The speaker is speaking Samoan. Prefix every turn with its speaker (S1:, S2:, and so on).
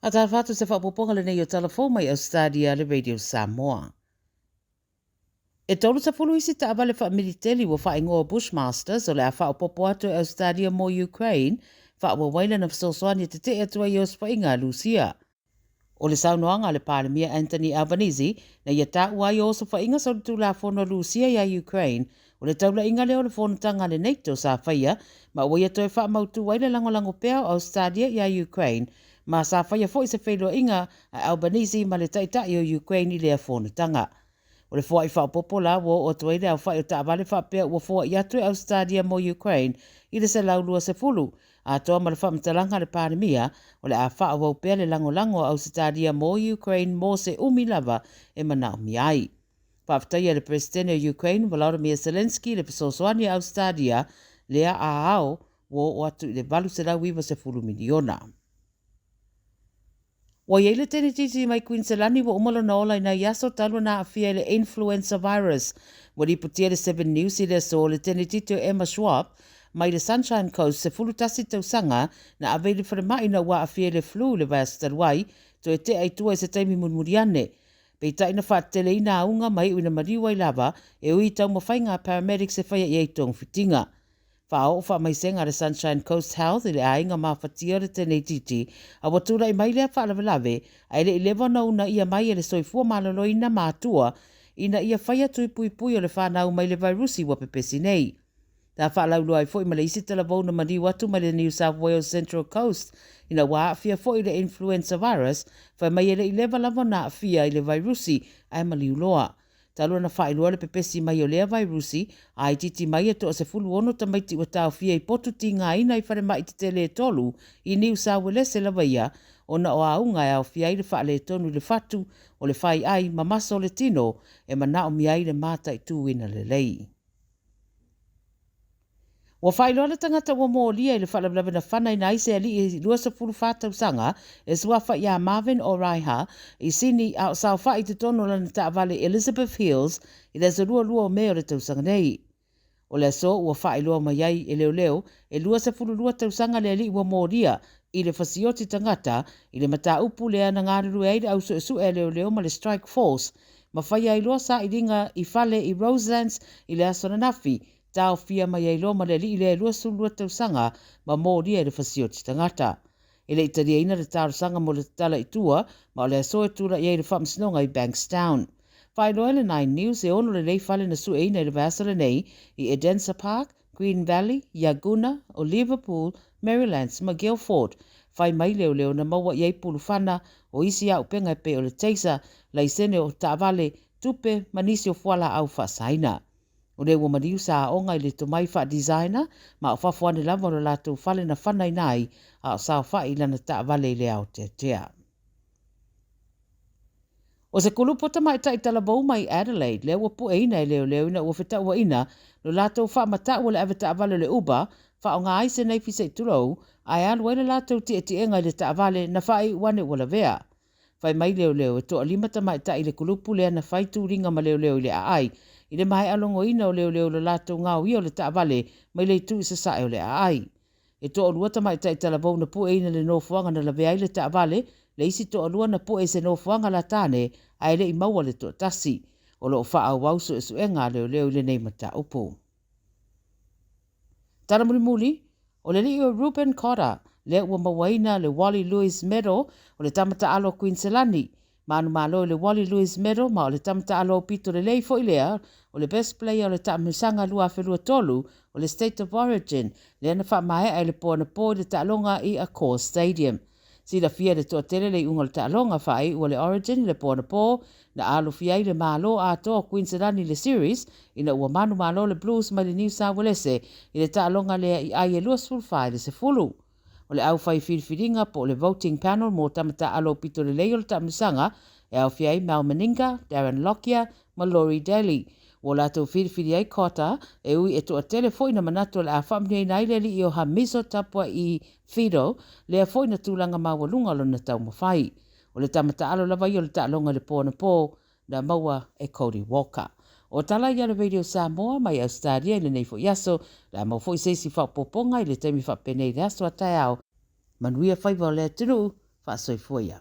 S1: Atalofa atu se faaopoopoga lenei o Tala Fou mai Ausetalia a le Radio Samoa. E 30 isi taavale faamiliteli ua faaigoa Bushmasters o le a faaopoopo atu e Ausetalia mo Ukraine, faaauau ai lana fesoasoani e tetee atu ai i osofaiga a Lusia. O le saunoaga a le Palemia Anthony Albanese na ia taua ai o osofaiga solitulafono a Lusia iā Ukraine, o le taulaiga lea o le fonotaga a le NATO sa faia ma ua ia toe faamautu ai le lagolago pea o Ausetalia iā Ukraine, ma sa faia foi se feiloaiga a Albanese ma le Taitai o Ukraine i lea fonotaga. O le foai faaopoopo la ua oo atu ai le aofai o taavale faapea ua foai atu e Ausetalia mo Ukraine i le 120, atoa ma le faamatalaga a le Palemia o le a faaauau pea le lagolago a Ausetalia mo Ukraine mo se umi lava e manaomia ai. Faafetaia le Peresetene o Ukraine Volodymyr Zelenskyy le fesoasoani a Ausetalia lea a ao ua oo atu i le 890 miliona. Ua i ai le tenetiti mai Kuiniselani ua uma lona ola i nai aso talu ona aafia i le influenza virus. Ua lipotia le Seven News i le aso le tenetiti o Emma Schwab mai le Sunshine Coast 11 tausaga na ave i le falemai ina ua aafia i le flu i le vaiaso talu ai, toe tea i tua i se taimi mulimuli ane. Peitai na faateteleina auga ma iu ina maliu ai lava e ui i taumafaiga a paramedics e faia i ai togafitiga. Faaoo faamaisega a le Sunshine Coast Health i le aiga mafatia o le teneititi a ua tulai mai lea faalavelave ae le i leva ona uunaia mai e le soifua maloloina matua ina ia faia tui puipui o le fanau mai le vairusi ua pepesi nei. Sa faalauiloa ai foi ma le isi talavou na maliu atu mai le New South Wales Central Coast ina ua aafia foi i le influenza virus, fai mai e le i leva lava ona aafia i le vairusi ae maliu loa. Talu ona faailoa le pepesi mai o lea vairusi, a itiiti mai e toa-16 tamaiti ua taofia i potu tigaina i falemai tetele e tolu i Niu Sauelese lava ia, ona o auga e aofia ai le faaletonu i le fatu, o le faiai ma maso o le tino e manaomia ai le mataituina lelei. Ua faailoa le tagata ua molia i le faalavelave na fanaina ai se alii 24 tausaga e suafa iā Marvin Oraiha i Sini a o saofai i totonu o lana taavale Elizabeth Hills i le aso 22 o Me o le tausaga nei. O le aso ua faailoa mai ai e leoleo e 22 tausaga le alii ua molia i le fasioti tagata i le mataupu lea na galulue ai le au suesue a leoleo ma le Strike Force ma faia ai loa sailiga i fale i Roselands i le aso ananafi, taofia mai ai loa ma le alii lea e 22 tausaga ma molia i le fasioti tagata. E le i taliaina le talosaga mo le tatala i tua, ma o le aso e tulai ai le faamasinoga i Bankstown. Faailoa e le Nine News e ono lelei fale na sueina i le vaiaso lenei i Edensa Park, Green Valley, Yagoona, o Liverpool, Merrylands ma Guildford. Fai mai leoleo na maua i ai pulufana o isi auupega e pei o le taser, laisene o taavale, tupe ma nisi o fualaau faasaina. O lea ua maliu sa aoga i le tomai faa-designer ma o fafo ane lava o le latou fale na fanaina ai a o saofai i lana taavale i le aoteatea. O se kulupu tamaitai talavou mai Adelaide lea ua pueina e leoleo ina ua fetauaina lo latou faamatau o le avetaavale o le Uber faaaoga ai se naifi se i tulou ae alu ai le latou tietiega i le taavale na faaiu ane ua lavea. Fai mai leoleo e toalima tamaitai i le kulupu lea na fai tuliga ma leoleo i le aai i le maea logoina o leoleo lo latou gaoia o le taavale mai le itu i sasae o le aai. E toalua tamaitai talavou na pueina le nofoaga na lavea ai le taavale, le isi toalua na pue i se nofoaga la tane ae le i maua le toatasi. O lo o faaauau suesuega a leoleo i lenei mataupu. Tala mulimuli, o le alii o Reuben Cotter, lea ua mauaina le Wally Lewis Medal o le tama taalo a Kuiniselani. Manumalo i le Wally Lewis Medal ma o le tama taalo aupito lelei foi lea o le Best Player o le taamilosaga 2023 o le State of Origin lea na faamaea i le po anapo i le taaloga i Accor Stadium. Silafia e le toatele le iuga o le taaloga faaiu a le Origin i le po anapo na alofia ai le Malo atoa o Kuiniselani i le series ina ua manumalo le Blues mai le Niu Sauelese i le taaloga lea i ai e 24 i le 10. O le au fai filifiliga po o le voting panel mo tama taaalo aupito lelei o le taamilosaga e aofia ai Mal Meninga, Darren Lockyer ma Laurie Daley. Ua latou filifili ai Cotter e ui e toatele foi na manatu o le a faamanuiaina ai le alii o Hamiso Tapua'i Fido, lea foi na tulaga maualuga o lona taumafai. O le tama taalo lava ia o le taaloga i le po anapo na maua e Cody Walker. O tala ia a le Radio Samoa mai Ausetalia i lenei foi aso, le a maua foi se isi faaopoopoga i le taimi faapenei i le aso a taeao. Manuia faiva o le atunuu. Faasoifua ia.